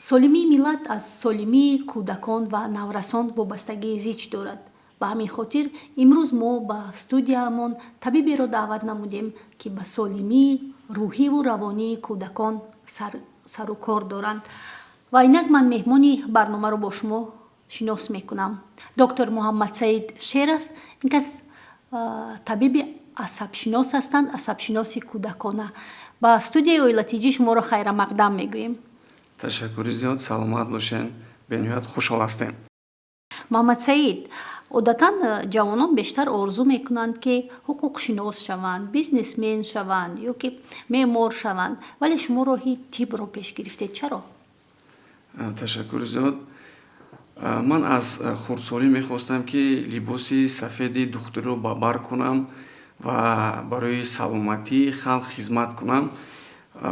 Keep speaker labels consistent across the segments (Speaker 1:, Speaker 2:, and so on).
Speaker 1: Солимии миллат аз солимии кӯдакон ва наврасон вобастагии зич дорад. Ба ҳамин хотир имрӯз мо ба студияамон табиберо даъват намудем, ки ба солимии рӯҳиву равонии кӯдакон сару кор доранд. Ва инак ман меҳмони барномаро бо шумо шинос мекунам: доктор Муҳаммадсаид Шеров. Ин кас табиби асабшинос ҳастанд, асабшиноси кӯдакона. Ба студияи Оила ТЖ шуморо хайрамақдам мегӯем.
Speaker 2: Ташаккури зиёд, саломат бошед, бениҳоят хушҳол ҳастем.
Speaker 1: Муҳаммадсаид, одатан ҷавонон бештар орзу мекунанд, ки ҳуқуқшинос шаванд, бизнесмен шаванд ё ки меъмор шаванд, вале шумо роҳи тибро пеш гирифтед. Чаро?
Speaker 2: Ташаккури зиёд. Ман аз хурдсолӣ мехостам, ки либоси сафеди духтуриро ба бар кунам ва барои саломатии халқ хизмат кунам.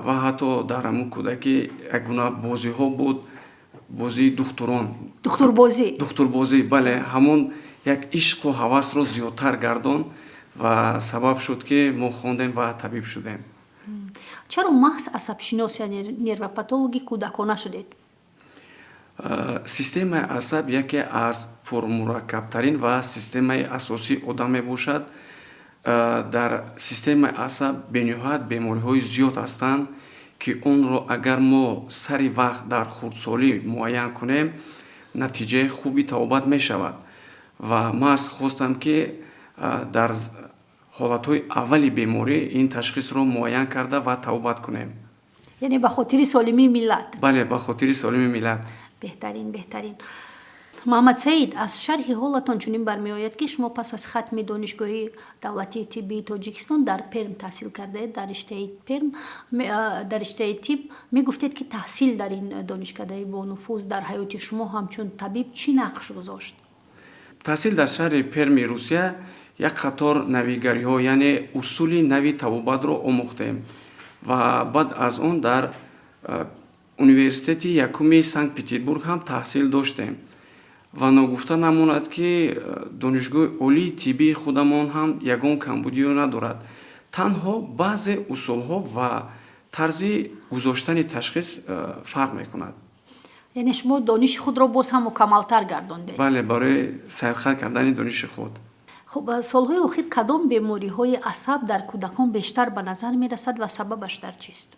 Speaker 2: Ва ҳатто дар ҳамун кӯдакӣ як гуна бозиҳо буд, бозии духтурон.
Speaker 1: Духтурбозӣ.
Speaker 2: Духтурбозӣ, бале. Ҳамон як ишқу ҳавасро зиёдтар гардон ва сабаб шуд, ки мо хондем ва табиб шудем.
Speaker 1: Чаро маҳз асабшинос, яъне нервопатологи кӯдакона шудед?
Speaker 2: Системаи асаб яке аз пурмураккабтарин ва системаи асосии одам мебошад. Дар системаи асаб бениҳоят бемориҳои зиёд ҳастанд, ки онро агар мо сари вақт дар хурдсолӣ муайян кунем, натиҷаи хуби табобат мешавад. Ва маҳз хостам, ки дар ҳолатҳои аввали беморӣ ин ташхисро муайян карда ва табобат кунем.
Speaker 1: Яъне ба хотири солимии миллат.
Speaker 2: Бале, ба хотири солимии миллат.
Speaker 1: Беҳтарин, беҳтарин. Муҳаммадсаид, аз шарҳи ҳолатон чунин бармеояд, ки шумо пас аз хатми Донишгоҳи давлатии тиббии Тоҷикистон дар Перм таҳсил кардаед, дар риштаи Перм, дар риштаи тиб. Мегуфтед, ки таҳсил дар ин донишкадаи бонуфуз дар ҳаёти шумо ҳамчун табиб чӣ нақш гузошт?
Speaker 2: Таҳсил дар шаҳри Перми Русия як қатор навигариҳо, яъне усули нави табобатро омӯхтем ва баъд аз он дар университети якуми Санкт Петербург ҳам таҳсил доштем. Ва ногуфта намонад, ки донишгоҳи олии тиббии худамон ҳам ягон камбудиё надорад, танҳо баъзе усулҳо ва тарзи гузоштани ташхис фарқ мекунад.
Speaker 1: Яъне шумо дониши худро боз ҳам мукаммалтар гардондед.
Speaker 2: Бале, барои сайқал кардани дониши худ.
Speaker 1: Хуб, солҳои охир кадом бемориҳои асаб дар кӯдакон бештар ба назар мерасад ва сабабаш дар чист?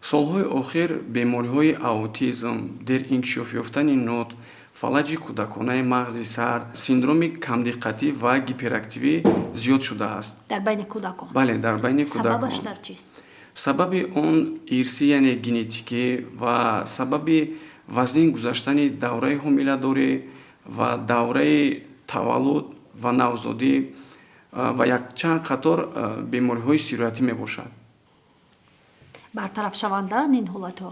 Speaker 2: Солҳои охир бемориҳои аутизм, дер инкишоф ёфтани нутқ, фалаҷи кӯдаконаи мағзи сар, синдроми камдиққатӣ ва гиперактивӣ зиёд шудааст.
Speaker 1: Дар байни кӯдакон?
Speaker 2: Бале, дар байни кӯдакон.
Speaker 1: Сабабаш дар чист?
Speaker 2: Сабаби он ирсӣ, яъне генетикӣ, ва сабаби вазнин гузаштани давраи ҳомиладорӣ ва давраи таваллуд ва навзодӣ ва якчанд қатор бемориҳои сироятӣ мебошад.
Speaker 1: Бартарафшавандаанд ин ҳолатҳо?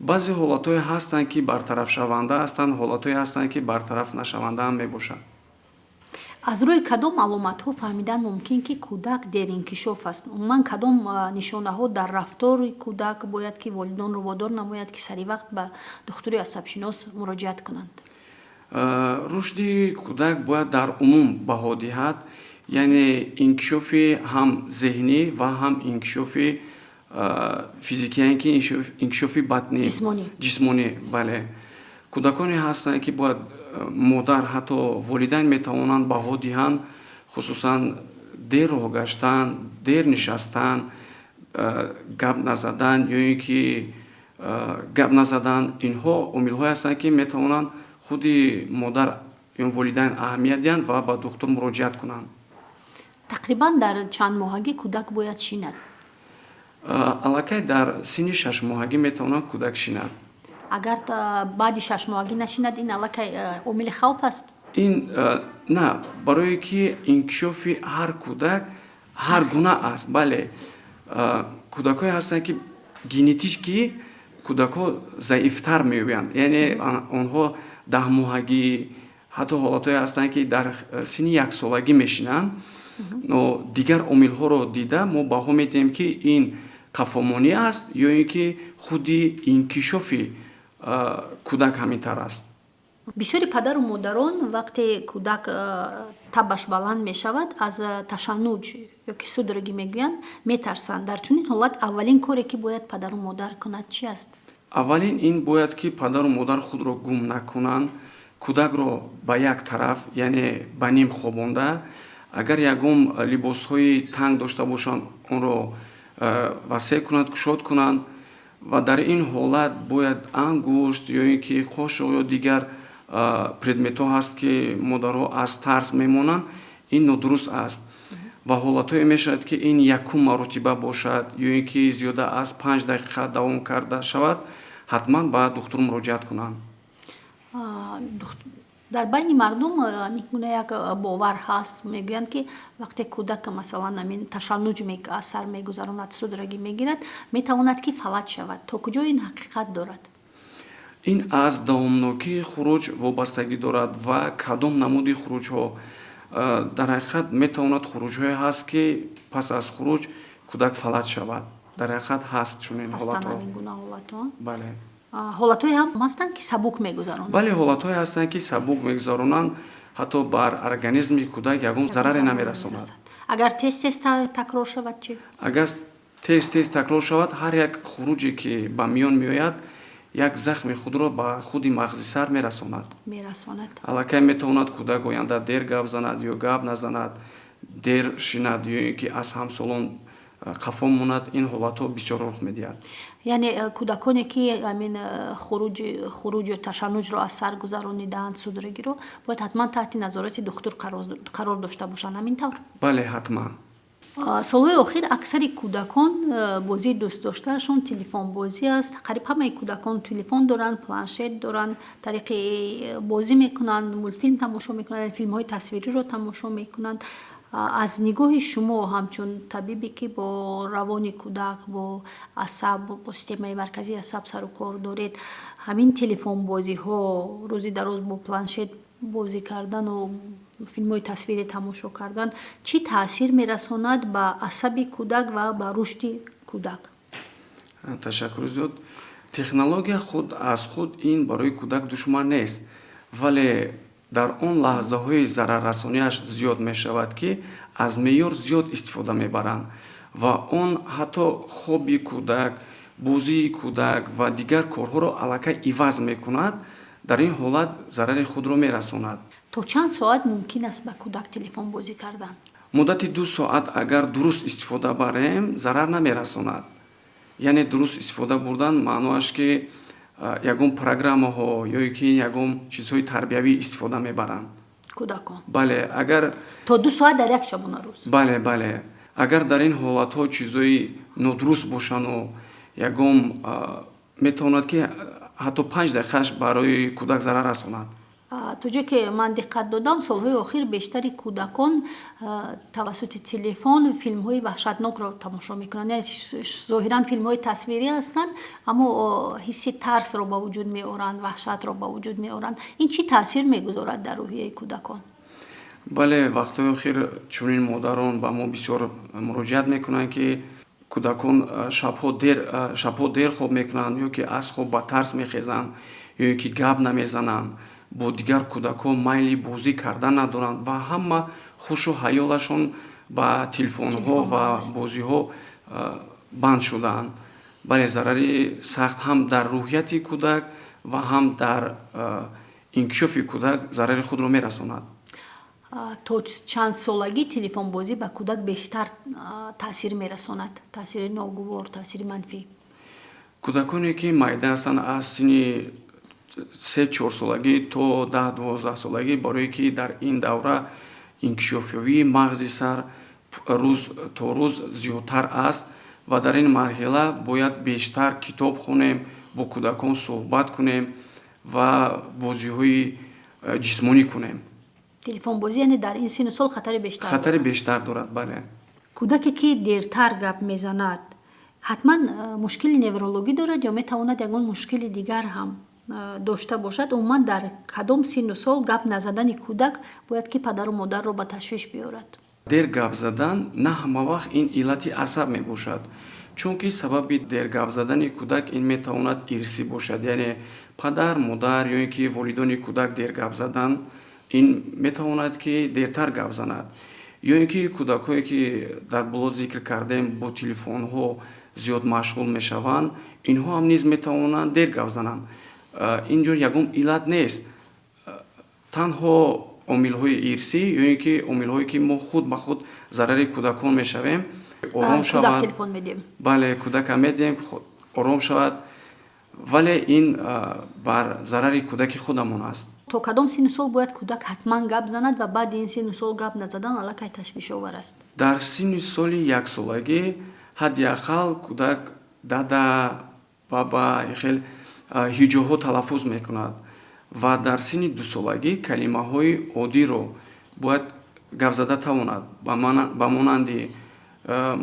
Speaker 2: Баъзе ҳолатҳое ҳастанд, ки бартарафшаванда ҳастанд, ҳолатҳое ҳастанд, ки бартараф нашавандаам мебошанд.
Speaker 1: Аз рӯи кадом аломатҳо фаҳмидан мумкин, ки кӯдак деринкишоф аст? Умуман, кадом нишонаҳо дар рафтори кӯдак бояд ки волидонро водор намояд, ки сари вақт ба духтури асабшинос муроҷиат кунанд?
Speaker 2: Рушди кӯдак бояд дар умум баҳо диҳад, яъне инкишофи ҳам зеҳнӣ ва ҳам инкишофи физикӣ, яъне ки инкишофи батнӣ.
Speaker 1: Ҷисмонӣ.
Speaker 2: Ҷисмонӣ, бале. Кӯдаконе ҳастанд, ки бояд модар, ҳатто волидайн метавонанд баҳо диҳанд, хусусан дер роҳ гаштан, дер нишастан, гап назадан ё ин ки гап назадан. Инҳо омилҳое ҳастанд, ки метавонанд худи модар ё волидайн аҳамият диҳанд ва ба духтур муроҷиат кунанд.
Speaker 1: Тақрибан дар чанд моҳагӣ кӯдак бояд шинад?
Speaker 2: Аллакай дар синни 6-моҳагӣ метавонад кӯдак шинад.
Speaker 1: Агар баъди 6-моҳагӣ нашинад, ин аллакай омили хавф аст?
Speaker 2: Ин на, барое ки инкишофи ҳар кӯдак ҳар гуна аст. Бале, кӯдакҳое ҳастанд, ки генетически кӯдакҳо заифтар меоянд, яъне онҳо 10-моҳагӣ, ҳатто ҳолатҳое ҳастанд, ки дар синни яксолагӣ мешинанд. Но дигар омилҳоро дида мо баҳо медиҳем, ки ин қафомонӣ аст ё ин ки худи инкишофи кӯдак ҳамин тавр аст.
Speaker 1: Бисёри падару модарон, вақте кӯдак табаш баланд мешавад, аз ташаннуҷ ё ки судороги мегӯянд, метарсанд. Дар чунин ҳолат аввалин коре, ки бояд падару модар кунад, чи аст?
Speaker 2: Аввалин ин бояд, ки падару модар худро гум накунанд, кӯдакро ба як тараф, яъне ба ним хобонда, агар ягон либосҳои танг дошта бошанд, онро васеъ кунанд, кушод кунанд ва дар ин ҳолат бояд ангушт ё ин ки қошуқ ё дигар предметҳо ҳаст, ки модарҳо аз тарс мемонанд, ин нодуруст аст. Ва ҳолатҳое мешавад, ки ин якум маротиба бошад ё ин ки зиёда аз 5 дақиқа давом карда шавад, ҳатман ба духтур муроҷиат кунанд.
Speaker 1: Дар байни мардум ҳамин гуна як бовар ҳаст, мегӯянд, ки вақте кӯдак, масалан, ҳамин ташаннуҷ аз сар мегузаронад, судорога мегирад, метавонад, ки фалаҷ шавад. То куҷо ин ҳақиқат дорад?
Speaker 2: Ин аз давомнокии хуруҷ вобастагӣ дорад ва кадом намуди хуруҷҳо. Дар ҳақиқат метавонад, хуруҷҳое ҳаст, ки пас аз хуруҷ кӯдак фалаҷ шавад. Дар ҳақиқат ҳаст чунин ҳолатҳо.
Speaker 1: Бале. Ҳолатҳое ҳам ҳастанд, ки сабук мегузаронанд?
Speaker 2: Бале, ҳолатҳое ҳастанд, ки сабук мегузаронанд, ҳатто бар организми кӯдак ягон зараре намерасонад.
Speaker 1: Агар тез тез такрор шавад чӣ?
Speaker 2: Агар тез тез такрор шавад, ҳар як хуруҷе, ки ба миён меояд, як захми худро ба худи мағзи сар мерасонад.
Speaker 1: Мерасонад.
Speaker 2: Аллакай метавонад кӯдак оянда дер гап занад ё гап назанад, дер шинад ё ин ки аз ҳамсолон қафо монад. Ин ҳолатҳо бисёр рух медиҳад.
Speaker 1: Яъне кӯдаконе, ки ҳамин хуруҷ ё ташаннуҷро аз сар гузаронидаанд, судорогиро, бояд ҳатман таҳти назорати духтур қарор дошта бошанд, ҳамин тавр?
Speaker 2: Бале, ҳатман.
Speaker 1: Солҳои охир аксари кӯдакон бозии дӯстдоштаашон телефонбозӣ аст. Қариб ҳамаи кӯдакон телефон доранд, планшет доранд, тариқи бозӣ мекунанд, мултфилм тамошо мекунанд, филмҳои тасвириро тамошо мекунанд. Аз нигоҳи шумо, ҳамчун табибе, ки бо равони кӯдак, бо асаб, бо системаи марказии асаб сару кор доред, ҳамин телефонбозиҳо, рӯзи дароз бо планшет бозӣ кардану филмҳои тасвирӣ тамошо кардан чӣ таъсир мерасонад ба асаби кӯдак ва ба рушди кӯдак?
Speaker 2: Ташаккури зиёд. Технология худ аз худ ин барои кӯдак душман нест, вале дар он лаҳзаҳои зараррасонияш зиёд мешавад, ки аз меъёр зиёд истифода мебаранд ва он ҳатто хоби кӯдак, бозии кӯдак ва дигар корҳоро аллакай иваз мекунад. Дар ин ҳолат зарари худро мерасонад.
Speaker 1: То чанд соат мумкин аст ба кӯдак телефонбозӣ кардан?
Speaker 2: Муддати 2 соат агар дуруст истифода барем, зарар намерасонад. Яъне дуруст истифода бурдан маъноаш, ки ягон программаҳо ё ки ягон чизҳои тарбиявӣ истифода мебаранд.
Speaker 1: Кӯдакон.
Speaker 2: Бале, агар
Speaker 1: То 2 соат дар як шабонарӯз?
Speaker 2: Бале, агар дар ин ҳолатҳо чизҳои нодуруст бошану ягон, метавонад, ки ҳатто 5 дақиқааш барои кӯдак зарар расонад.
Speaker 1: То ҷое ки ман диққат додам, солҳои охир бештари кӯдакон тавассути телефон филмҳои ваҳшатнокро тамошо мекунанд. Яъне зоҳиран филмҳои тасвирӣ ҳастанд, аммо ҳисси тарсро ба вуҷуд меоранд, ваҳшатро ба вуҷуд меоранд. Ин чӣ таъсир мегузорад дар рӯҳияи кӯдакон?
Speaker 2: Бале, вақтҳои охир чунин модарон ба мо бисёр муроҷиат мекунанд, ки кӯдакон шабҳо дер хоб мекунанд ё ки аз хоб ба тарс мехезанд, ё ин ки гап намезананд, бо дигар кӯдакон майли бозӣ кардан надоранд ва ҳама хушу ҳаёлашон ба телефонҳо ва бозиҳо банд шудаанд. Бале, зарари сахт ҳам дар рӯҳияти кӯдак ва ҳам дар инкишофи кӯдак зарари худро мерасонад.
Speaker 1: То чанд солагӣ телефонбозӣ ба кӯдак бештар таъсир мерасонад, таъсири ногувор, таъсири манфӣ?
Speaker 2: Кӯдаконе, ки майда ҳастанд, аз синни 3-4 солагӣ то 10-12 солагӣ, барое ки дар ин давра инкишофёбии мағзи сар рӯз то рӯз зиёдтар аст ва дар ин марҳила бояд бештар китоб хонем, бо кӯдакон суҳбат кунем ва бозиҳои ҷисмонӣ кунем.
Speaker 1: Телефонбозӣ, яъне, дар ин синну сол хатари бештар?
Speaker 2: Хатари бештар дорад, бале.
Speaker 1: Кӯдаке, ки дертар гап мезанад, ҳатман мушкили неврологӣ дорад ё метавонад ягон мушкили дигар ҳам дошта бошад? Умуман, дар кадом синну сол гап назадани кӯдак бояд, ки падару модарро ба ташвиш биёрад?
Speaker 2: Дер гап задан на ҳама вақт ин иллати асаб мебошад, чунки сабаби дер гап задани кӯдак ин метавонад ирсӣ бошад, яъне падар, модар ё ин ки волидони кӯдак дер гап задан, ин метавонад, ки дертар гап занад, ё ин ки кӯдакҳое, ки дар боло зикр кардем, бо телефонҳо зиёд машғул мешаванд. Инҳо ҳам низ метавонанд дер гап зананд. Ин ҷо ягон иллат нест, танҳо омилҳои ирсӣ ё ин ки омилҳое, ки мо худ ба худ зарари кӯдакон мешавем. Ором шавад, бале, кӯдака медиҳем, ором шавад, вале ин бар зарари кӯдаки худамон аст.
Speaker 1: То кадом синну сол бояд кӯдак ҳатман гап занад ва баъди ин синну сол гап назадан аллакай ташвишовар аст?
Speaker 2: Дар синни соли яксолагӣ ҳадди ақал кӯдак дада, баба, хел ҳиҷоҳо талаффуз мекунад ва дар синни дусолагӣ калимаҳои оддиро бояд гап зада тавонад, ба монанди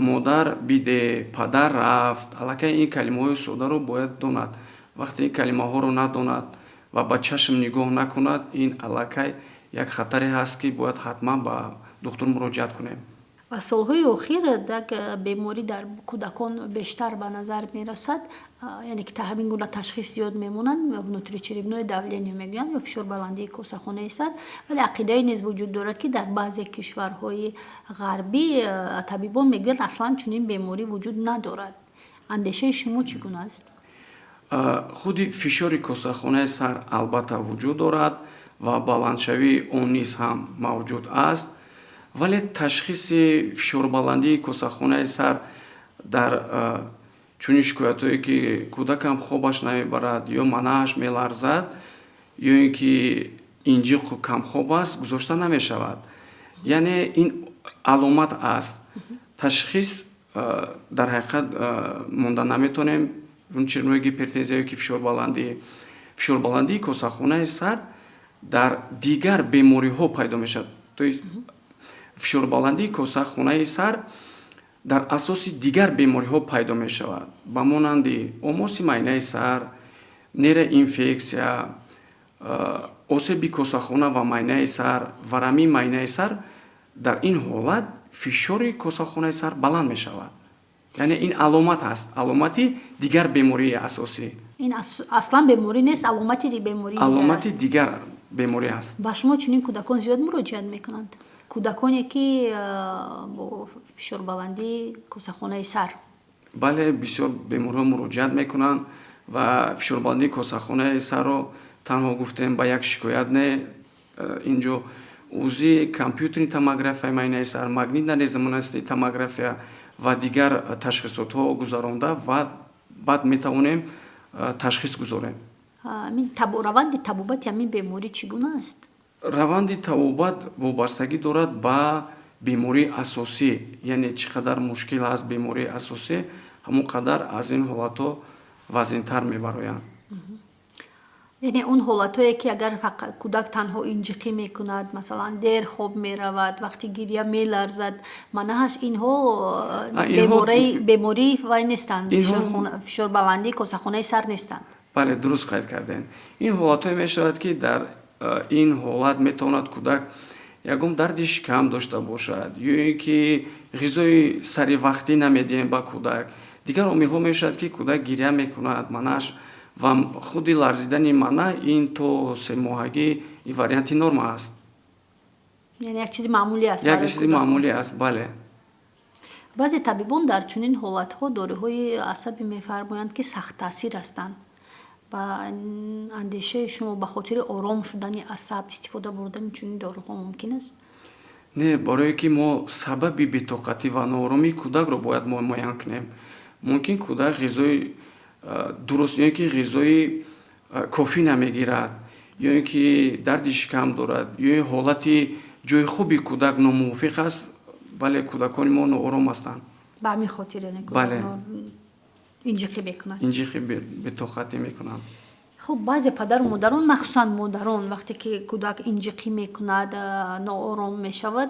Speaker 2: модар биде, падар рафт. Аллакай ин калимаҳои содаро бояд донад. Вақте ин калимаҳоро надонад ва ба чашм нигоҳ накунад, ин аллакай як хатаре ҳаст, ки бояд ҳатман ба духтур муроҷиат кунем.
Speaker 1: Ва солҳои охир як беморӣ дар кӯдакон бештар ба назар мерасад, яъне ки ҳамин гуна ташхис зиёд мемонанд, внутричерепное давление мегӯянд ё фишорбаландии косахонаи сар. Вале ақидае низ вуҷуд дорад, ки дар баъзе кишварҳои ғарбӣ табибон мегӯянд, аслан чунин беморӣ вуҷуд надорад. Андешаи шумо чӣ гуна аст?
Speaker 2: Худи фишори косахонаи сар албатта вуҷуд дорад ва баландшавии он низ ҳам мавҷуд аст, вале ташхиси фишорбаландии косахонаи сар дар чунин шикоятҳое, ки кӯдакам хобаш намебарад ё манааш меларзад, ё ин ки инҷиқу камхоб аст, гузошта намешавад. Яъне ин аломат аст, ташхис дар ҳақиқат монда наметавонем. Внутричерепной гипертензия ё ки фишорбаландии косахонаи сар дар дигар бемориҳо пайдо мешавад, то есть фишорбаландии косахонаи сар дар асоси дигар бемориҳо пайдо мешавад, ба монанди омоси майнаи сар, нейроинфексия, осеби косахона ва майнаи сар, варамии майнаи сар. Дар ин ҳолат фишори косахонаи сар баланд мешавад. Яъне ин аломат аст, аломати дигар бемории асосӣ.
Speaker 1: Ин аслан беморӣ нест, аломати бемории.
Speaker 2: Аломати дигар беморӣ аст.
Speaker 1: Ба шумо чунин кӯдакон зиёд муроҷиат мекунанд, кӯдаконе, ки бо фишорбаландии косахонаи сар?
Speaker 2: Бале, бисёр беморҳо муроҷиат мекунанд ва фишорбаландии косахонаи сарро танҳо гуфтем ба як шикоят не, инҷо УЗИ, компютерни томографияи майнаи сар, магнитно-резонансная томография ва дигар ташхисотҳо гузаронда ва баъд метавонем ташхис гузорем.
Speaker 1: Раванди табобати ҳамин беморӣ чӣ гуна аст?
Speaker 2: Раванди табобат вобастагӣ дорад ба бемории асосӣ, яъне чӣ қадар мушкил аст бемории асосӣ, ҳамон қадар аз ин ҳолатҳо вазнинтар мебароянд.
Speaker 1: Яъне он ҳолатҳое, ки агар фақат кӯдак танҳо инҷиқӣ мекунад, масалан, дер хоб меравад, вақти гиря меларзад, манаҳаш, инҳо бемории вай нестанд, фишорбаландии косахонаи сар нестанд?
Speaker 2: Бале, дуруст қайд кардем. Ин ҳолатҳое мешавад, ки дар ин ҳолат метавонад кӯдак ягон дарди шикам дошта бошад ё ин ки ғизои саривақтӣ намедиҳем ба кӯдак. Дигар омилҳо мешавад, ки кӯдак гиря мекунад, манаш ва худи ларзидани мана ин то семоҳагӣ ин варианти норма аст.
Speaker 1: Яъне як чизи маъмулӣ аст?
Speaker 2: Як чизи маъмулӣ аст, бале.
Speaker 1: Баъзе табибон дар чунин ҳолатҳо доруҳои асабӣ мефармоянд, ки сахттаъсир ҳастанд. Ба андешаи шумо, ба хотири ором шудани асаб истифода бурдани чунин доруҳо мумкин аст?
Speaker 2: Не, барое ки мо сабаби бетоқатӣ ва нооромии кӯдакро бояд мо муайян кунем. Мумкин кӯдак ғизои дуруст ё ин ки ғизои кофӣ намегирад, ё ин ки дарди шикам дорад, ё ин ҳолати ҷои хоби кӯдак номувофиқ аст. Бале, кӯдакони мо ноором ҳастанд.
Speaker 1: Ба ҳамин хотир яъне?
Speaker 2: Бале.
Speaker 1: Инҷиқӣ мекунанд?
Speaker 2: Инҷиқӣ, бетоқатӣ мекунанд.
Speaker 1: Хуб, баъзе падару модарон, махсусан модарон, вақте ки кӯдак инҷиқӣ мекунад, ноором мешавад,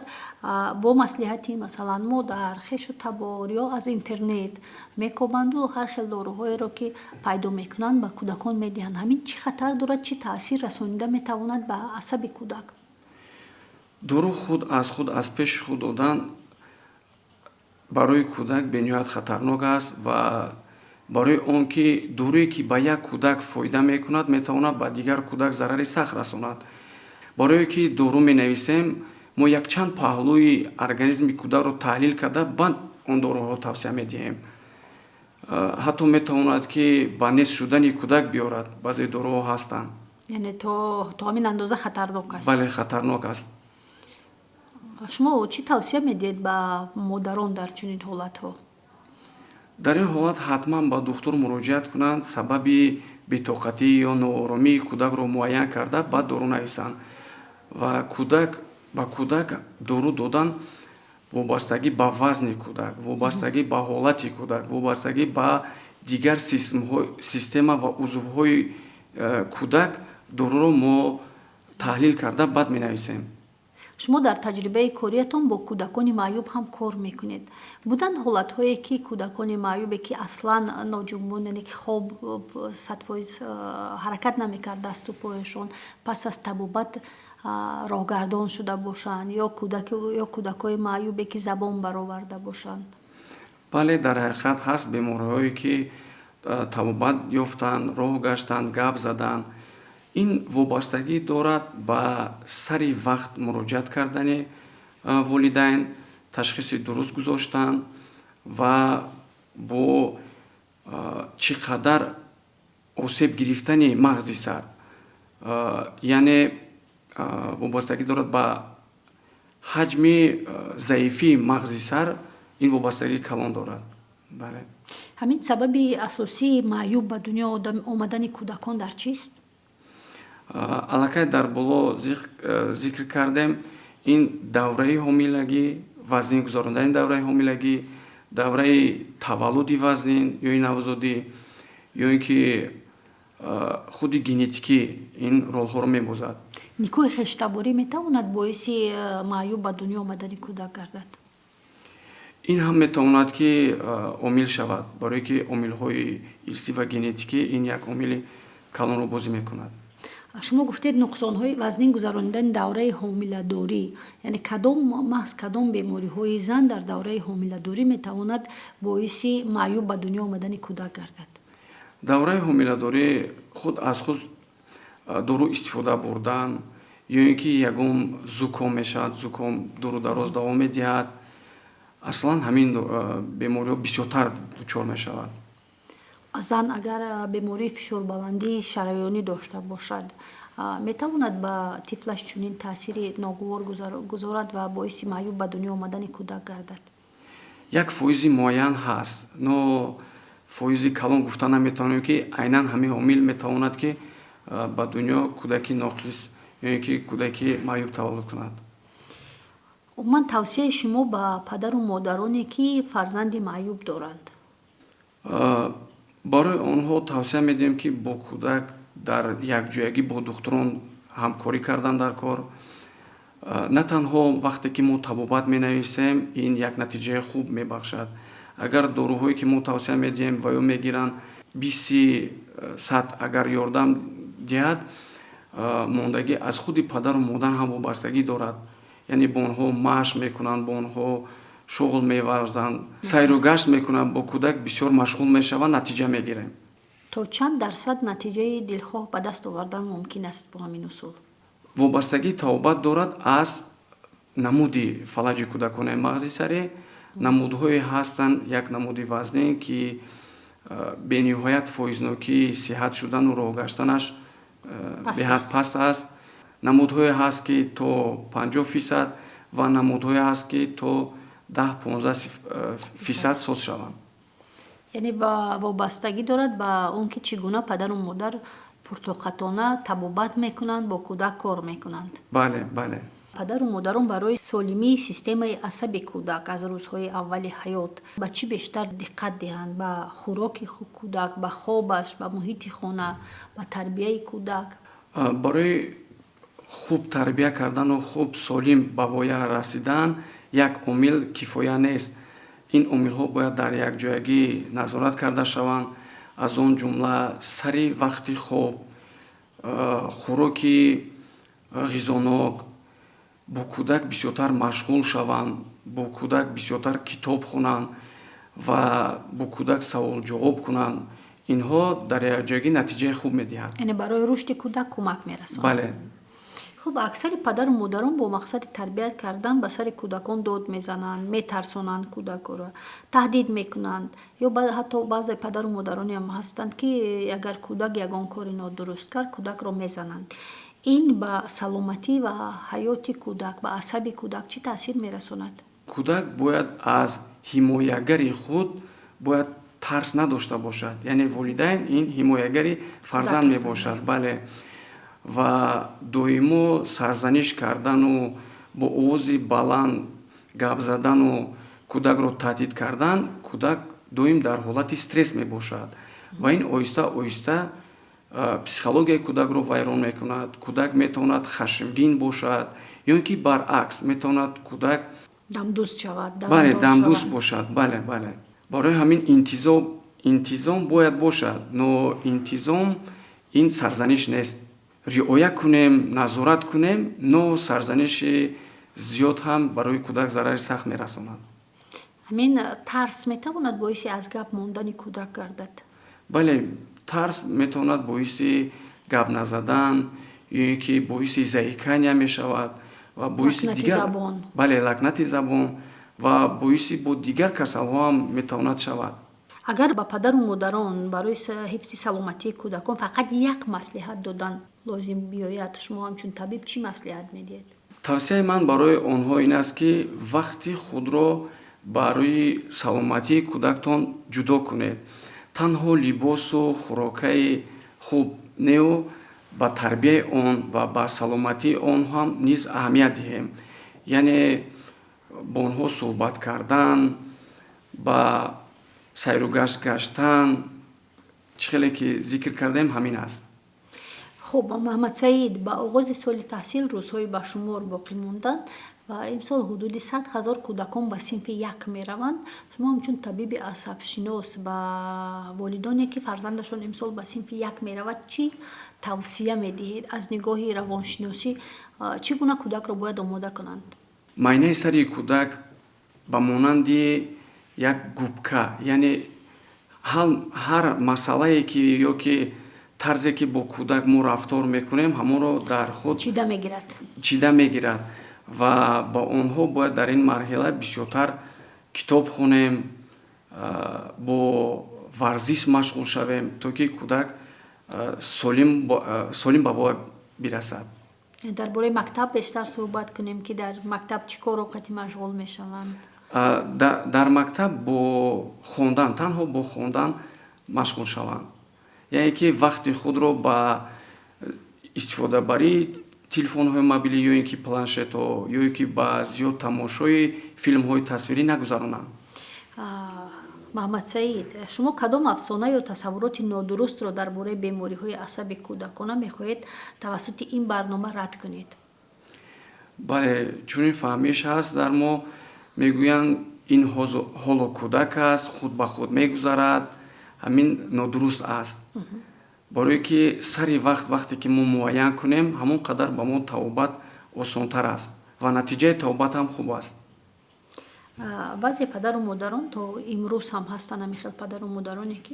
Speaker 1: бо маслиҳати, масалан, модар, хешу табор ё аз интернет мекобанду ҳар хел доруҳоеро, ки пайдо мекунанд, ба кӯдакон медиҳанд. Ҳамин чӣ хатар дорад, чӣ таъсир расонида метавонад ба асаби кӯдак?
Speaker 2: Дору худ аз худ, аз пеши худ додан барои кӯдак бениҳоят хатарнок аст ва барои он ки доруе, ки ба як кӯдак фоида мекунад, метавонад ба дигар кӯдак зарари сахт расонад. Барое ки дору менависем, мо якчанд паҳлӯи организми кӯдакро таҳлил карда, баъд он доруҳоро тавсия медиҳем. Ҳатто метавонад, ки ба нест шудани кӯдак биёрад. Баъзе доруҳо ҳастанд.
Speaker 1: Яъне то ҳамин андоза хатарнок аст?
Speaker 2: Бале, хатарнок аст.
Speaker 1: Шумо чӣ тавсия медиҳед ба модарон дар чунин ҳолатҳо?
Speaker 2: Дар ин ҳолат ҳатман ба духтур муроҷиат кунанд, сабаби бетоқатӣ ё нооромии кӯдакро муайян карда, баъд дору нависанд. Ва кӯдак ба кӯдак дору додан вобастагӣ ба вазни кӯдак, вобастагӣ ба ҳолати кӯдак, вобастагӣ ба дигар система ва узвҳои кӯдак доруро мо таҳлил карда, баъд менависем.
Speaker 1: Шумо дар таҷрибаи кориятон бо кӯдакони маъюб ҳам кор мекунед. Буданд ҳолатҳое, ки кӯдакони маъюбе, ки аслан ноҷунбон, яъне ки хоб 100% ҳаракат намекард дасту пояшон, пас аз табобат роҳгардон шуда бошанд ё кӯдакҳои маъюбе, ки забон бароварда бошанд?
Speaker 2: Бале, дар ҳақиқат ҳаст бемориҳое, ки табобат ёфтанд, роҳ гаштанд, гап заданд. Ин вобастагӣ дорад ба сари вақт муроҷиат кардани волидайн, ташхиси дуруст гузоштан ва бо чӣ қадар осеб гирифтани мағзи сар, яъне вобастагӣ дорад ба ҳаҷми заифии мағзи сар. Ин вобастагии калон дорад, бале.
Speaker 1: Ҳамин сабаби асосии маъюб ба дунё омадани кӯдакон дар чист?
Speaker 2: Аллакай дар боло зикр кардем: ин давраи ҳомилагӣ, вазнин гузарондани давраи ҳомилагӣ, давраи таваллуди вазнин ё навзодӣ, ё ин ки худи генетикӣ ин ролҳоро мебозад.
Speaker 1: Никоҳи хештаборӣ метавонад боиси маъюб ба дунё омадани кӯдак гардад?
Speaker 2: Ин ҳам метавонад, ки омил шавад, барое ки омилҳои ирсӣ ва генетикӣ ин як омили калонро бозӣ мекунад.
Speaker 1: Шумо гуфтед, нуқсонҳои вазнин гузаронидани давраи ҳомиладорӣ, яъне кадом, маҳз кадом бемориҳои зан дар давраи ҳомиладорӣ метавонад боиси маъюб ба дунё омадани кӯдак гардад?
Speaker 2: Давраи ҳомиладорӣ худ аз худ дору истифода бурдан ё ин ки ягон зуком мешавад, зуком дуру дароз давом медиҳад. Аслан ҳамин бемориҳо бисёртар дучор мешавад.
Speaker 1: Зан агар бемории фишорбаландии шараёнӣ дошта бошад, метавонад ба тифлаш чунин таъсири ногувор гузорад ва боиси маъюб ба дунё омадани кӯдак гардад?
Speaker 2: Як фоизи муайян ҳаст, но фоизи калон гуфта наметавонем, ки айнан ҳамин омил метавонад, ки ба дунё кӯдаки ноқис ё ин ки кӯдаки маъюб таваллуд кунад.
Speaker 1: Умуман, тавсияи шумо ба падару модароне, ки фарзанди маъюб доранд?
Speaker 2: Барои онҳо тавсия медиҳем, ки бо кӯдак дар якҷоягӣ бо духтурон ҳамкорӣ кардан дар кор. На танҳо вақте ки мо табобат менависем, ин як натиҷаи хуб мебахшад. Агар доруҳое, ки мо тавсия медиҳем ва ё мегиранд, 20-30 агар ёрдам диҳад, мондагӣ аз худи падару модар ҳам вобастагӣ дорад, яъне бо онҳо машқ мекунанд, бо онҳо шуғл меварзанд, сайру гашт мекунанд, бо кӯдак бисёр машғул мешаванд, натиҷа мегирем.
Speaker 1: То чанд дарсад натиҷаи дилхоҳ ба даст овардан мумкин аст бо ҳамин усул?
Speaker 2: Вобастагии табобат дорад аз намуди фалаҷи кӯдаконаи мағзи сарӣ. Намудҳое ҳастанд, як намуди вазнин, ки бениҳоят фоизнокии сиҳат шудану роҳ гаштанаш беҳад паст аст. Намудҳое ҳаст, ки то 50%, ва намудҳое ҳаст, ки то 10-15% соз шаванд.
Speaker 1: Яъне вобастагӣ дорад ба он, ки чӣ гуна падару модар пуртоқатона табобат мекунанд, бо кӯдак кор мекунанд.
Speaker 2: Бале.
Speaker 1: Падару модарон барои солимии системаи асаби кӯдак аз рӯзҳои аввали ҳаёт ба чӣ бештар диққат диҳанд? Ба хӯроки кӯдак, ба хобаш, ба муҳити хона, ба тарбияи кӯдак?
Speaker 2: Барои хуб тарбия кардану хуб солим ба воя расидан як омил кифоя нест. Ин омилҳо бояд дар якҷоягӣ назорат карда шаванд, аз он ҷумла сари вақти хоб, хӯроки ғизонок, бо кӯдак бисёртар машғул шаванд, бо кӯдак бисёртар китоб хонанд ва бо кӯдак саволҷавоб кунанд. Инҳо дар якҷоягӣ натиҷаи хуб медиҳад.
Speaker 1: Яъне барои рушди кӯдак кӯмак мерасонад.
Speaker 2: Бале.
Speaker 1: Хуб, аксари падару модарон бо мақсади тарбият кардан ба сари кӯдакон дод мезананд, метарсонанд кӯдакро, таҳдид мекунанд. Ё ҳатто баъзе падару модаронеам ҳастанд, ки агар кӯдак ягон кори нодуруст кард, кӯдакро мезананд. Ин ба саломатӣ ва ҳаёти кӯдак, ба асаби кӯдак чӣ таъсир мерасонад?
Speaker 2: Кӯдак бояд аз ҳимоягари худ бояд тарс надошта бошад. Яъне волидайн ин ҳимоягари фарзанд мебошад. Бале, ва доимо сарзаниш кардану бо овози баланд гап задану кӯдакро таҳдид кардан, кӯдак доим дар ҳолати стресс мебошад ва ин оҳиста оҳиста психологияи кӯдакро вайрон мекунад. Кӯдак метавонад хашмгин бошад ё ин ки баръакс метавонад кӯдак
Speaker 1: дамдӯст шавад.
Speaker 2: Бале, дамдӯст бошад. Бале, бале, барои ҳамин интизом бояд бошад, но интизом ин сарзаниш нест. Риоя кунем, назорат кунем, но сарзаниши зиёд ҳам барои кӯдак зарари сахт мерасонад.
Speaker 1: Ҳамин тарс метавонад боиси аз гап мондани кӯдак гардад?
Speaker 2: Бале, тарс метавонад боиси гап назадан ё ин ки боиси заикания мешавад ва боиси дигар, бале, лакнати забон ва боиси бо дигар касалҳо ҳам метавонад шавад.
Speaker 1: Агар ба падару модарон барои ҳифзи саломатии кӯдакон фақат як маслиҳат додан лозим биёяд, шумо ҳамчун табиб чӣ маслиҳат медиҳед?
Speaker 2: Тавсияи ман барои онҳо ин аст, ки вақти худро барои саломатии кӯдактон ҷудо кунед. Танҳо либосу хӯрокаи хуб неу, ба тарбияи он ва ба саломатии он ҳам низ аҳамият диҳем, яъне бо онҳо суҳбат кардан, ба сайругашт гаштан. Чӣ хеле ки зикр кардем, ҳамин аст.
Speaker 1: Хуб, Маҳмадсаид, ба оғози соли таҳсил рӯзҳои баршумор боқӣ монданд ва имсол ҳудуди 100 000 кӯдакон ба синфи як мераванд. Шумо ҳамчун табиби асабшинос ба волидоне, ки фарзандашон имсол ба синфи як меравад, чӣ тавсия медиҳед? Аз нигоҳи равоншиносӣ чӣ гуна кӯдакро бояд омода кунанд?
Speaker 2: Майнаи сари кӯдак ба монанди як губка, яъне ҳар масъалае ки ё ки тарзе ки бо кӯдак мо рафтор мекунем, ҳамонро дар худ
Speaker 1: чида мегирад.
Speaker 2: Чида мегирад. Ва ба онҳо бояд дар ин марҳила бисёртар китоб хонем, бо варзиш машғул шавем, то ки кӯдак солим ба воя бирасад.
Speaker 1: Дар бораи мактаб бештар суҳбат кунем, ки дар мактаб чӣ корро қати машғул мешаванд?
Speaker 2: Дар мактаб бо хондан, танҳо бо хондан машғул шаванд, яъне ки вақти худро ба истифодабарии телефонҳои мобилӣ ё ин ки планшетҳо, ё ин ки ба зиёд тамошои филмҳои тасвирӣ нагузаронанд.
Speaker 1: Маҳмадсаид, шумо кадом афсона ё тасаввуроти нодурустро дар бораи бемориҳои асаби кӯдакона мехоҳед тавассути ин барнома рад кунед?
Speaker 2: Бале, чунин фаҳмиш ҳаст дар мо, мегӯянд, ин ҳоло кӯдак аст, худ ба худ мегузарад. Ҳамин нодуруст аст, барое ки сари вақт вақте ки мо муайян кунем, ҳамон қадар ба мо табобат осонтар аст ва натиҷаи табобат ҳам хуб аст.
Speaker 1: Баъзе падару модарон то имрӯз ҳам ҳастанд, ҳамин хел падару модароне, ки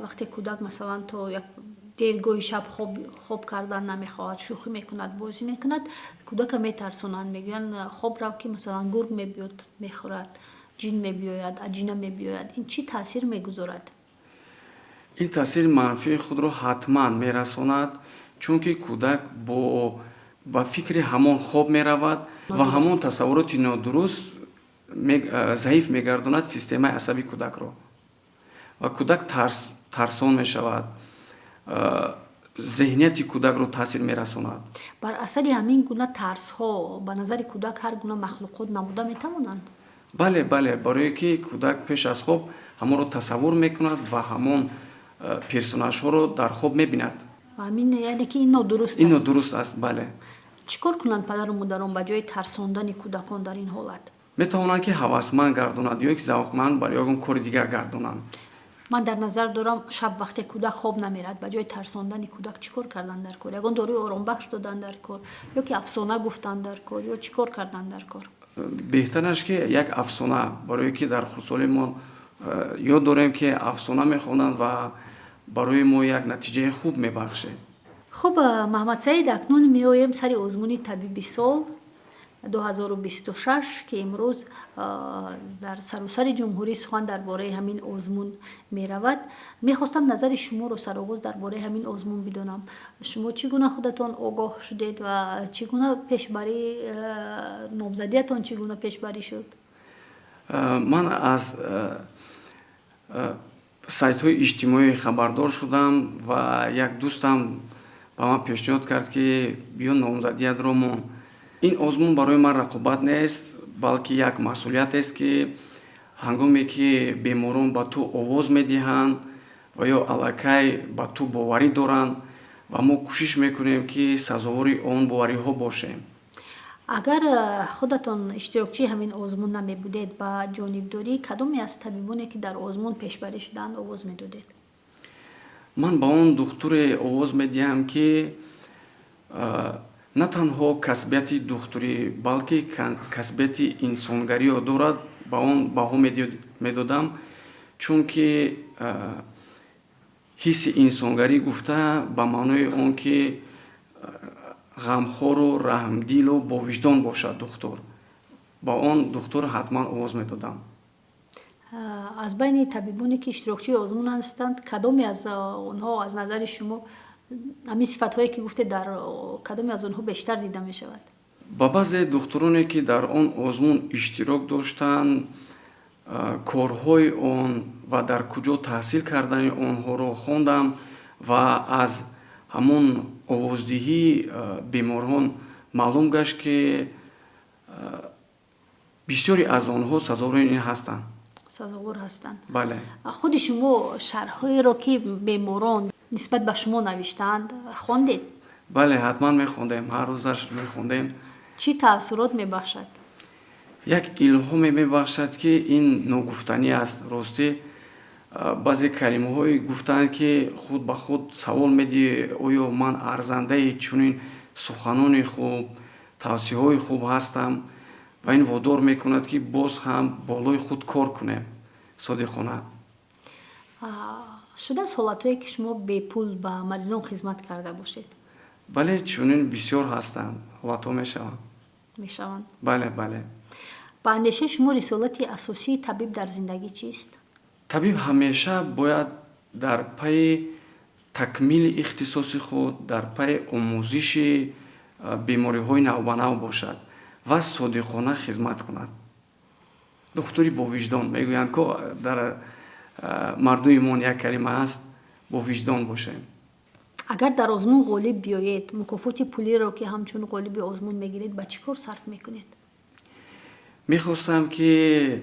Speaker 1: вақте кӯдак, масалан, то як дергоҳи шаб хоб кардан намехоҳад, шӯхӣ мекунад, бозӣ мекунад, кӯдака метарсонанд, мегӯянд, хоб рав, ки масалан гург мебиёд, мехӯрад, ҷин мебиёяд, аҷина мебиёяд. Ин чӣ таъсир мегузорад?
Speaker 2: Ин таъсири манфии худро ҳатман мерасонад, чунки кӯдак бо ба фикри ҳамон хоб меравад ва ҳамон тасаввуроти нодуруст заиф мегардонад системаи асаби кӯдакро ва кӯдак тарсон мешавад, зеҳнияти кӯдакро таъсир мерасонад.
Speaker 1: Бар асари ҳамин гуна тарсҳо ба назари кӯдак ҳар гуна махлуқот намуда метавонанд?
Speaker 2: Бале, бале, барое ки кӯдак пеш аз хоб ҳамонро тасаввур мекунад ва ҳамон персонажҳоро дар хоб мебинад.
Speaker 1: Ҳамин, яъне ки ин нодуруст.
Speaker 2: Ин нодуруст аст, бале.
Speaker 1: Чӣ кор кунанд падару модарон ба ҷои тарсондани кӯдакон дар ин ҳолат?
Speaker 2: Метавонанд, ки ҳавасманд гардонанд ё ки завқманд бар ягон кори дигар гардонанд.
Speaker 1: Ман дар назар дорам, шаб вақте кӯдак хоб намерад, ба ҷои тарсондани кӯдак чӣ кор кардан дар кор? Ягон доруи оромбахш додан дар кор ё ки афсона гуфтан дар кор, ё чӣ кор кардан дар кор?
Speaker 2: Беҳтараш ки як афсона, барое ки дар хурдсолӣ мо ёд дорем, ки афсона мехонанд ва барои мо як натиҷаи хуб мебахшед.
Speaker 1: Хуб, Маҳмадсаид, акнун меоем сари озмуни Табиби сол 2026, ки имрӯз дар саросари ҷумҳурӣ сухан дар бораи ҳамин озмун меравад. Мехостам назари шуморо сароғоз дар бораи ҳамин озмун бидонам. Шумо чӣ гуна худатон огоҳ шудед ва чӣ гуна пешбарӣ, номзадиятон чӣ гуна пешбарӣ шуд?
Speaker 2: Ман аз сайтҳои иҷтимоӣ хабардор шудам ва як дӯстам ба ман пешниҳод кард, ки биё, номзадиятро мон. Ин озмун барои ман рақобат нест, балки як масъулият аст, ки ҳангоме ки беморон ба ту овоз медиҳанд ва ё аллакай ба ту боварӣ доранд, ва мо кӯшиш мекунем, ки сазовори он бовариҳо бошем.
Speaker 1: Агар худатон иштирокчии ҳамин озмун намебудед, ба ҷонибдории кадоме аз табибоне, ки дар озмун пешбарӣ шудаанд, овоз медодед?
Speaker 2: Ман ба он духтуре овоз медиҳам, ки на танҳо касбияти духтурӣ, балки касбияти инсонгариро дорад. Ба он баҳо медодам, чунки ҳисси инсонгарӣ гуфта ба маънои он ки ғамхору раҳмдилу бовиҷдон бошад духтур, ба он духтур ҳатман овоз медодам.
Speaker 1: Аз байни табибоне, ки иштирокчии озмун ҳастанд, кадоме аз онҳо аз назари шумо ҳамин сифатҳое, ки гуфтед, дар кадоме аз онҳо бештар дида мешавад?
Speaker 2: Ба баъзе духтуроне, ки дар он озмун иштирок доштанд, корҳои он ва дар куҷо таҳсил кардани онҳоро хондам ва аз ҳамон овоздиҳии беморон маълум гашт, ки бисёре аз онҳо сазовори ин ҳастанд.
Speaker 1: Сазовор ҳастанд.
Speaker 2: Бале.
Speaker 1: Худи шумо шарҳҳоеро, ки беморон нисбат ба шумо навиштаанд, хондед?
Speaker 2: Бале, ҳатман мехондем, ҳар рӯзаш мехондем.
Speaker 1: Чӣ таассурот мебахшад?
Speaker 2: Як илҳоме мебахшад, ки ин ногуфтанӣ аст. Ростӣ, баъзе калимаҳое гуфтанд, ки худ ба худ савол медиҳӣ: оё ман арзандаи чунин суханони хуб, тавсияҳои хуб ҳастам? Ва ин водор мекунад, ки боз ҳам болои худ кор кунем содиқона.
Speaker 1: Шудааст ҳолатҳое, ки шумо бепул ба маризон хизмат карда бошед?
Speaker 2: Бале, чунин бисёр ҳастанд, ҳолатҳо мешаванд.
Speaker 1: Мешаванд.
Speaker 2: Бале.
Speaker 1: Ба андешаи шумо, рисолати асосии табиб дар зиндагӣ чист?
Speaker 2: Табиб ҳамеша бояд дар пайи такмили ихтисоси худ, дар пайи омӯзиши бемориҳои навбанав бошад ва содиқона хизмат кунад. Духтури бовиҷдон мегӯянд ко дар мардуми як калима ҳаст: бовиҷдон бошем.
Speaker 1: Агар дар озмун ғолиб биёед, мукофоти пулиро, ки ҳамчун ғолиби озмун мегиред, ба чӣ кор сарф мекунед?
Speaker 2: Мехостам, ки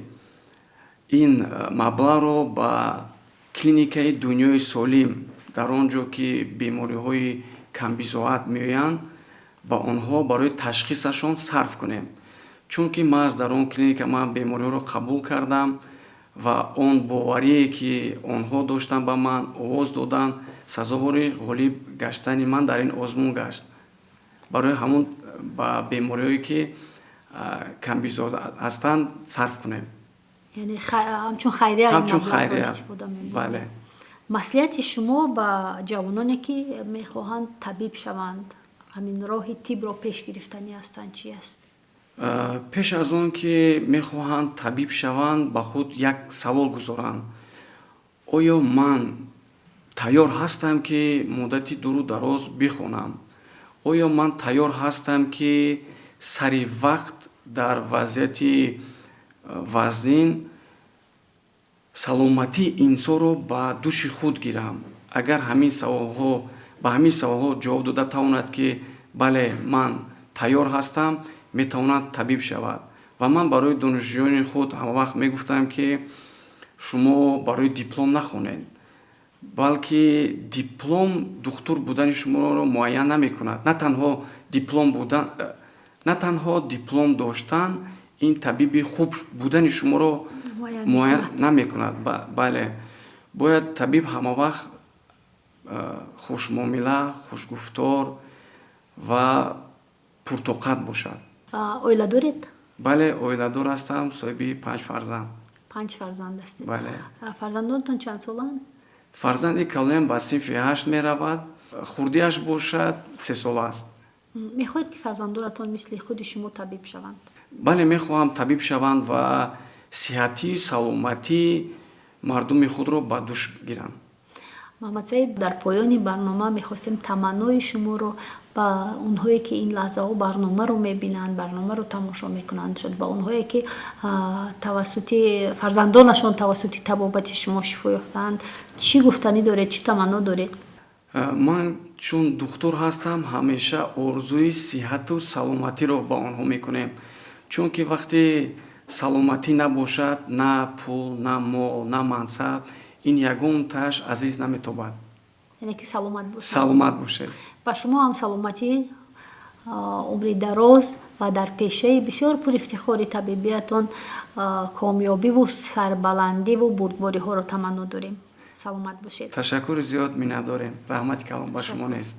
Speaker 2: ин маблағро ба клиникаи Дунёи солим, дар он ҷо ки бемориҳои камбизоат меоянд, ба онҳо барои ташхисашон сарф кунем, чунки маҳз дар он клиника ман бемориҳоро қабул кардам ва он боварие, ки онҳо доштанд, ба ман овоз доданд, сазовори ғолиб гаштани ман дар ин озмун гашт. Барои ҳамун ба бемориҳое, ки камбизоат ҳастанд, сарф кунем.
Speaker 1: Яъне ҳамчун хайрия?
Speaker 2: Ҳамчун хайрия.
Speaker 1: Истифода мебаред.
Speaker 2: Бале.
Speaker 1: Маслиҳати шумо ба ҷавононе, ки мехоҳанд табиб шаванд, ҳамин роҳи тибро пеш гирифтанӣ ҳастанд, чӣ аст?
Speaker 2: Пеш аз он ки мехоҳанд табиб шаванд, ба худ як савол гузоранд: оё ман тайёр ҳастам, ки муддати дуру дароз бихонам? Оё ман тайёр ҳастам, ки сари вақт дар вазъияти вазнин саломатии инсонро ба дӯши худ гирам? Агар ҳамин саволҳо ба ҳамин саволҳо ҷавоб дода тавонад, ки бале, ман тайёр ҳастам, метавонад табиб шавад. Ва ман барои донишҷӯёни худ ҳамавақт мегуфтам, ки шумо барои диплом нахонед, балки диплом духтур будани шуморо муайян намекунад. На танҳо диплом будан, на танҳо диплом доштан ин табиби хуб будани шуморо муайян намекунад. Бале, бояд табиб ҳамавақт хушмуомила, хушгуфтор ва пуртоқат бошад.
Speaker 1: Оила доред?
Speaker 2: Бале, оиладор ҳастам, соҳиби панҷ фарзанд.
Speaker 1: Панҷ фарзанд ҳастед?
Speaker 2: Бале.
Speaker 1: Фарзандонатон чанд соланд?
Speaker 2: Фарзанди калонам ба синфи ҳашт меравад. Хурдиаш бошад, 3 сола аст.
Speaker 1: Мехоҳед, ки фарзандонатон мисли худи шумо табиб шаванд?
Speaker 2: Бале, мехоҳам табиб шаванд ва сиҳатӣ, саломатии мардуми худро ба дӯш гиранд.
Speaker 1: Муҳаммадсаид, дар поёни барнома мехостем таманнои шуморо ба онҳое, ки ин лаҳзаҳо барномаро мебинанд, барномаро тамошо мекунанд, шуд ба онҳое, ки тавассути фарзандонашон тавассути табобати шумо шифо ёфтаанд, чӣ гуфтанӣ доред, чӣ таманно доред?
Speaker 2: Ман чун духтур ҳастам, ҳамеша орзуи сиҳату саломатиро ба онҳо мекунем, чунки вақте саломатӣ набошад, на пул, на мол, на мансаб, ин ягонтааш азиз наметобад.
Speaker 1: Яъне ки саломат бошед.
Speaker 2: Саломат бошед.
Speaker 1: Ба шумо ҳам саломатӣ, умри дароз ва дар пешаи бисёр пурифтихори табибиятон комёбиву сарбаландиву бурдбориҳоро таманно дорем. Саломат бошед.
Speaker 2: Ташаккури зиёд, миннатдорем. Раҳмати калон ба шумо низ.